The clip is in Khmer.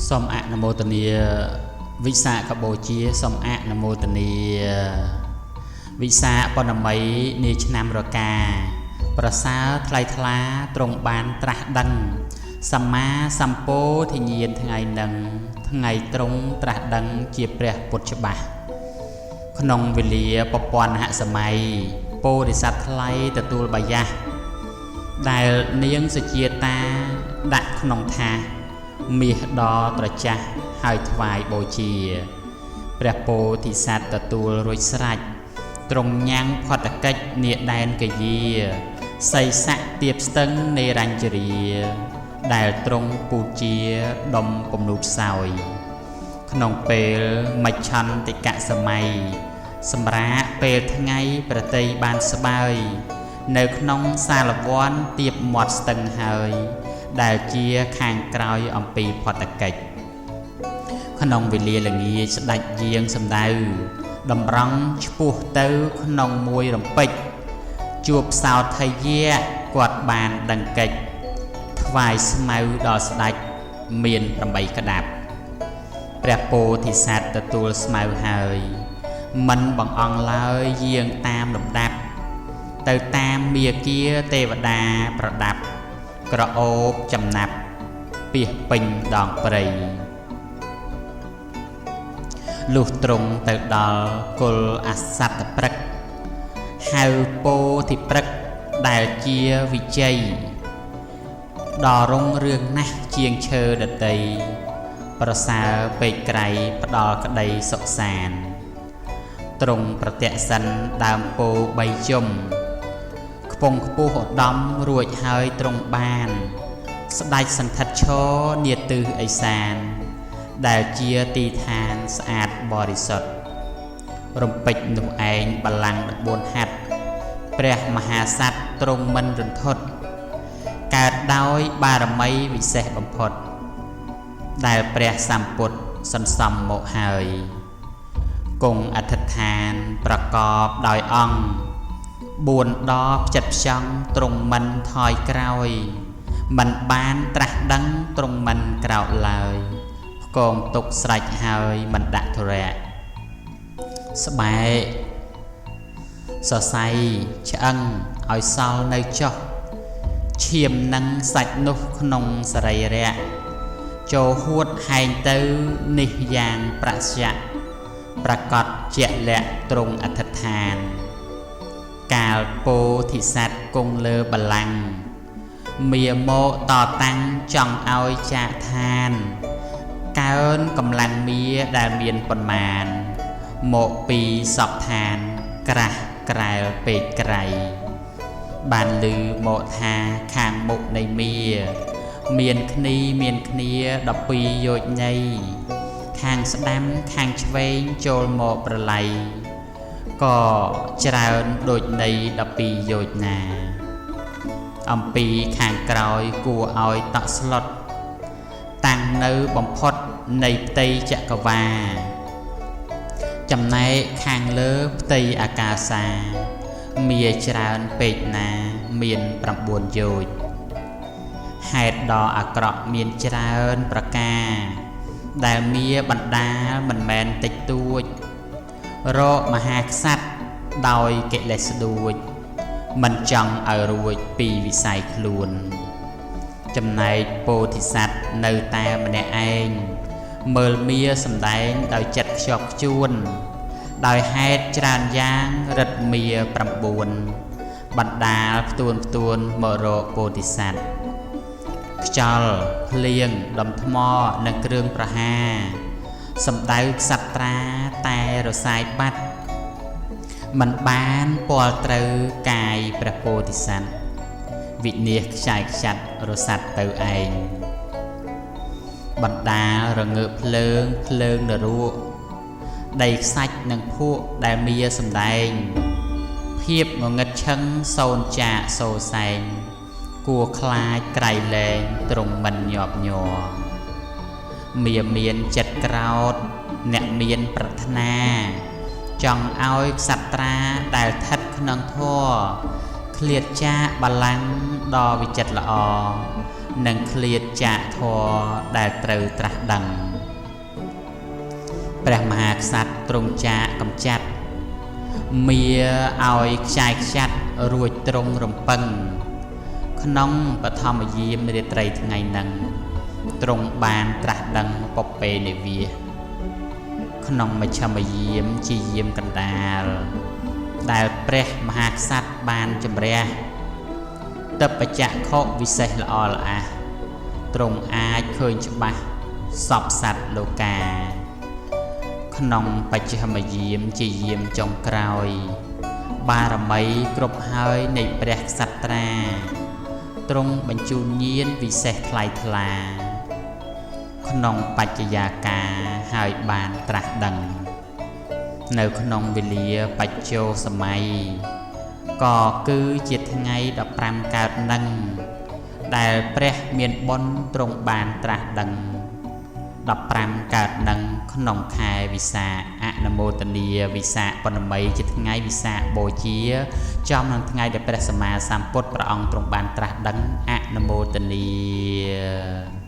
សូមអនុមោទនាវិសាខបូជាសូមអនុមោទនាវិសាខបណ្ណមីនាឆ្នាំរកា ប្រសើរថ្លៃថ្លាទ្រង់បានត្រាស់ដឹងសម្មាសម្ពោធិញ្ញាណថ្ងៃនឹងថ្ងៃទ្រង់ត្រាស់ដឹងជាព្រះពុទ្ធច្បាស់ក្នុងវេលាពពន់ហសម័យពោធិសត្វថ្លៃទទួលបាយាសដែលនាងសុជាតាដាក់ក្នុងថាសមាសដល់ត្រចាស់ហើយថ្វាយបូជា ព្រះពោធិសត្វទទួលរួចស្រេចទ្រង់ញ៉ាំងផតកិច្ចនាដែនកាយាសីស័កទៀបស្ទឹងនេរញ្ជរា ដែលទ្រង់ពូជាដុំពំនូតសោយ ក្នុងពេលមច្ឆន្ទិកសម័យសម្រាប់ពេលថ្ងៃប្រតិយបានស្បើយ នៅក្នុងសាលវ័នទៀបមាត់ស្ទឹងហើយ ដែលជាខាងក្រោយអំពីផតកិច្ច ក្នុងវេលាល្ងាចស្ដេចយាងសំដៅតម្រង់ឆ្ពោះទៅក្នុងមួយរំពេចជួបសោថយៈគាត់បានដឹងកិច្ចថ្វាយស្មៅដល់ស្ដេចមាន8ក្តាប់ព្រះពោធិសត្វទទួលស្មៅហើយមិនបង្អង់ឡើយយាងតាមលំដាប់ទៅតាមមាគាទេវតាប្រដាប់ក្រអូបចំណាប់ពាសពេញដងព្រៃ លុះទ្រង់ទៅដល់គល់អសត្តព្រឹកហៅពោធិព្រឹកដែលជាវិជ័យដ៏រុងរឿងណាស់ជាងឈើដតីប្រសើរពេកក្រៃផ្ដល់ក្តីសុខសាន្តទ្រង់ប្រតិសិនដើមពោបីជុំខ្ពង់ខ្ពស់ឧត្តមរួចហើយទ្រង់បាន ស្ដេចសន្ធិដ្ឋឈរនាទិសឦសាន ដែលជាទីឋានស្អាតបរិសុទ្ធរំពេចនោះឯងបល្ល័ង្ក14ហត្ថព្រះមហាសត្វទ្រង់មិនរន្ធត់កើតដោយបារមីវិសេសបំផុត ដែលព្រះសម្ពុទ្ធសន្សំមកហើយគង់អធិដ្ឋានប្រកបដោយអង្គ4ដផ្ចិតផ្ចង់ទ្រង់មិនថយក្រោយ មិនបានត្រាស់ដឹងទ្រង់មិនក្រោកឡើយផ្គងទុកស្រេចហើយមិនដាក់ធរៈស្បែកសរសៃឆ្អឹងឲ្យសល់នៅចុះឈាមនឹងសាច់នោះក្នុងសរីរៈចូលហួតហែងទៅនេះយ៉ាងប្រស្យៈប្រកបជាក់លាក់ទ្រង់អធិដ្ឋាន កាលពោធិសត្វគង់លើបល្ល័ង្កមាមកតតាំងចង់ឲ្យចាកឋាន កើនកម្លាំងមាដែលមានប៉ុន្មាន មកពីសពឋានក្រាស់ក្រែលពេកក្រៃ បានឮមកថាខាងមុខនៃមា មានគ្នាមានគ្នា12យោជន៍នៃខាងស្ដាំខាងឆ្វេងចូលមកប្រឡ័យក៏ច្រើនដូចនៃ12យោជន៍ណា អំពីខាងក្រោយគួរឲ្យតក់ស្លុតតាំងនៅបំផុតនៃផ្ទៃចក្រវា ចំណែកខាងលើផ្ទៃអាកាសា មាច្រើនពេកណាមាន9យោជន៍ហេតុដ៏អាក្រក់មានច្រើនប្រការ ដែលមាបណ្ដាលមិនមែនតិចតួច រកមហាក្សត្រដោយកិលេសស្ដួច មិនចង់ឲ្យរួចពីវិស័យខ្លួន ចំណែកពោធិសត្វនៅតែម្នាក់ឯងមើលមាសំដែងដោយចិត្តខ្ជាប់ខ្ជួន ដោយហេតុច្រើនយ៉ាងរិទ្ធមា9បណ្ដាលផ្ទួនផ្ទួនមករកពោធិសត្វខ្យល់ភ្លៀងដុំថ្មនិងគ្រឿងប្រហារសំដៅក្សត្រាតែរសាយបាត់មិនបានពាល់ត្រូវកាយព្រះពោធិសត្វវិនាសខ្ចាយខ្ចាត់រសាត់ទៅឯងបណ្ដាលរងើបភ្លើងភ្លើងនរកដីខ្សាច់និងភក់ដែលមាសំដែង ភាពងងឹតឈឹងសូនចាកសូសែងគួរខ្លាចក្រៃលែងទ្រង់មិនញាប់ញ័រមាមានចិត្តក្រោធអ្នកមានប្រាថ្នា ចង់ឲ្យក្សត្រាដែលស្ថិតក្នុងធម៌ឃ្លាតចាកបល្ល័ង្កដ៏វិចិត្រល្អ និងឃ្លាតចាកធម៌ដែលត្រូវត្រាស់ដឹងព្រះមហាក្សត្រទ្រង់ចាកកំចាត់មាឲ្យខ្ចាយខ្ចាត់រួចទ្រង់រំពឹងក្នុងបឋមយាមរាត្រីថ្ងៃនឹងទ្រង់បានត្រាស់ដឹងពពេនិវាសក្នុងមជ្ឈមយាមជាយាមកណ្ដាលដែលព្រះមហាក្សត្របានជំរះទិព្វចក្ខុវិសេសល្អល្អះទ្រង់អាចឃើញច្បាស់សពសត្វលោកាក្នុងបច្ចិមយាមជាយាមចុងក្រោយបារមីគ្រប់ហើយនៃព្រះក្សត្រាទ្រង់បញ្ជូនញាណវិសេសថ្លៃថ្លាក្នុងបច្ចយាការហើយបានត្រាស់ដឹងនៅក្នុងវេលាបច្ចោសម័យក៏គឺជាថ្ងៃ15កើតនឹងដែលព្រះមានបុណ្យទ្រង់បានត្រាស់ដឹង15កើតនឹងក្នុងខែវិសាខអនុមោទនាវិសាខពណ៌មីជាថ្ងៃវិសាខបូជាចំនឹងថ្ងៃដែលព្រះសម្មាសម្ពុទ្ធព្រះអង្គទ្រង់បានត្រាស់ដឹងអនុមោទនា។